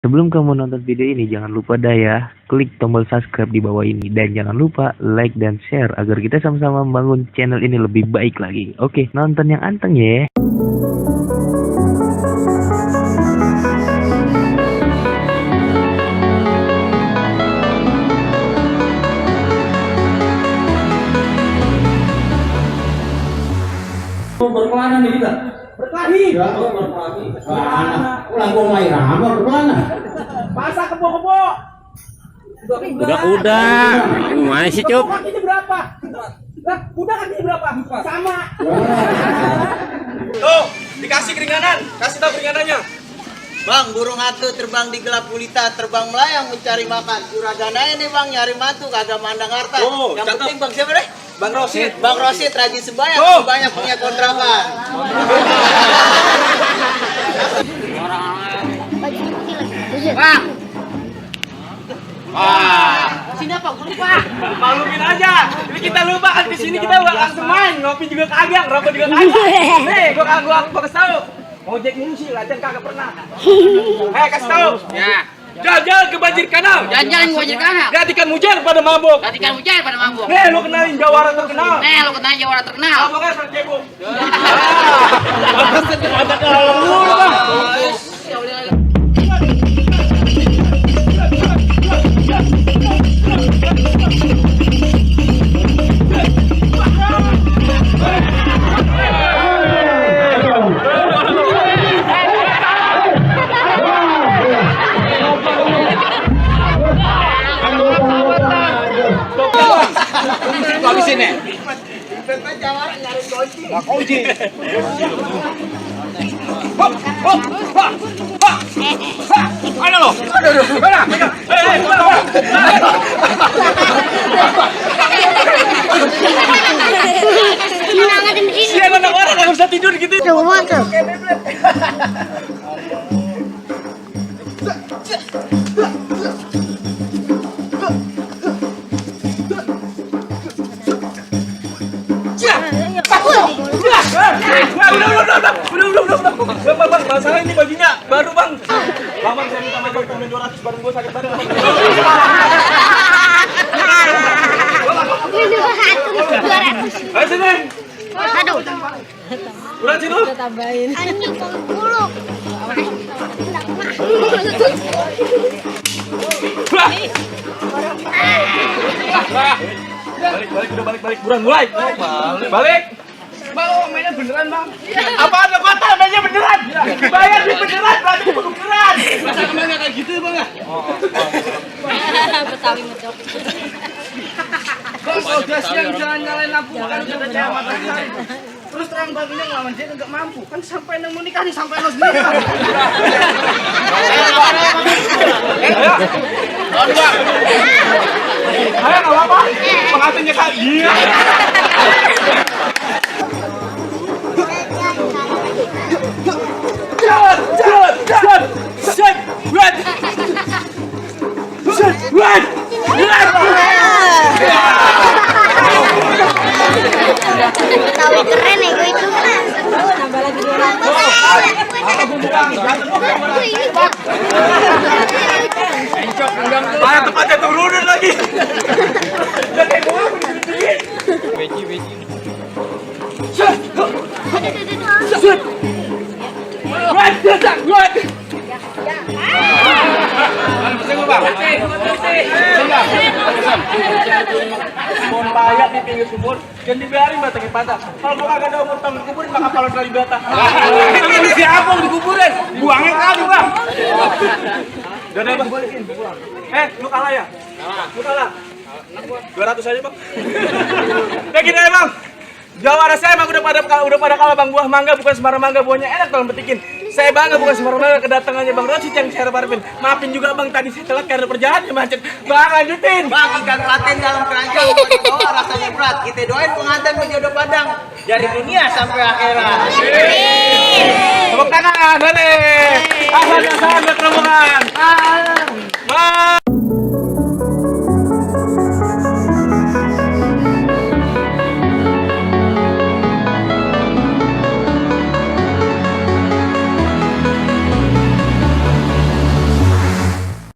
Sebelum kamu nonton video ini, jangan lupa dah ya, klik tombol subscribe di bawah ini. Dan jangan lupa like dan share agar kita sama-sama membangun channel ini lebih baik lagi. Oke, nonton yang anteng ya. Berkelana nih kita. Berkelahi. Ya, berkelana. Ulang gua main apa berkelana? Pasang kebo-kebo. Udah. Gimana sih, Cuk? Kakinya berapa? Lah, udah kakinya berapa? Sama. Tuh, dikasih keringanan. Kasih tahu keringanannya. Bang, burung hantu terbang di gelap gulita, terbang melayang mencari makan. Juragan aja nih bang, nyari mantu, kagak mandang harta. Oh, yang cakep. penting bang siapa deh? Bang Rosid. Bang Rosid rajin sembahyang, Oh. banyak punya kontrakan. Bang. Sini apa? Gue lupa. Maklumin aja. Ini kita lupa kan di sini kita langsung main, ngopi juga kagak, ngerokok juga kagak. Nih, gua kasih tahu. Ojek ini sih latihan kagak pernah. Kasih tahu. Ya. Jalan ke banjir kanal. Jalan-jalan gua jadi kana. Gatikan mujar pada mabuk. Gantikan hujan pada mabuk. Nih, lu kenalin jawara terkenal. Nih, lo kenal jawara terkenal. Mabuknya Sang Cebong. Ada kalau mulu, Bang. Habisin ya. Ada lo. Aduh. Mana? Sian anak orang nggak bisa tidur gitu. Udah. Bang, masalah ini bajunya baru bang. Bang, saya minta maaf komen 200 bareng gue sakit badan. Ayo sini. Aduh. Udah sini lu. Anjing bulu. Balik. Buruan mulai. Balik. Bang, mainnya beneran bang. Apaan lo kata mainnya beneran? Bayar di beneran, berarti beneran. Masa kemarin kayak gitu bang ya? Betawi medok. Bang, kalau dia siang jangan nyalain lampu kan udah cewek matahari. Terus terang bang ini ngelawan dia nggak mampu. Kan sampai nang mau nikah nih sampai lo sendiri. Ayo nggak apa-apa. Pengantinnya kak. Iya. Betawi keren ya gue itu. Nambah lagi 200. Mana tempatnya turunin lagi. Udah kayak gua begini. Mau bayar di pinggir sumur, jangan dibiarin batangnya patah. Kalau gua kagak ada umur tahun dikuburin, maka kalau kali bata. Ini siapa yang dikuburin? Buangin kali bang. Udah bang. Lu kalah ya? Lu kalah. 200 aja bang. Kayak gini aja bang. Jawara saya emang udah pada kalah bang. Buah mangga bukan sembarang mangga, buahnya enak tolong petikin. Saya bangga bukan sembarang mangga kedatangannya bang Rosid yang saya harapin. Maafin juga bang tadi saya telat karena perjalanan macet. Bang lanjutin. Bang, ikan paten dalam keranjang bawa rasanya berat. Kita doain pengantin berjodoh padang dari dunia sampai akhirat. Tepuk tangan, boleh. Ahlan rombongan.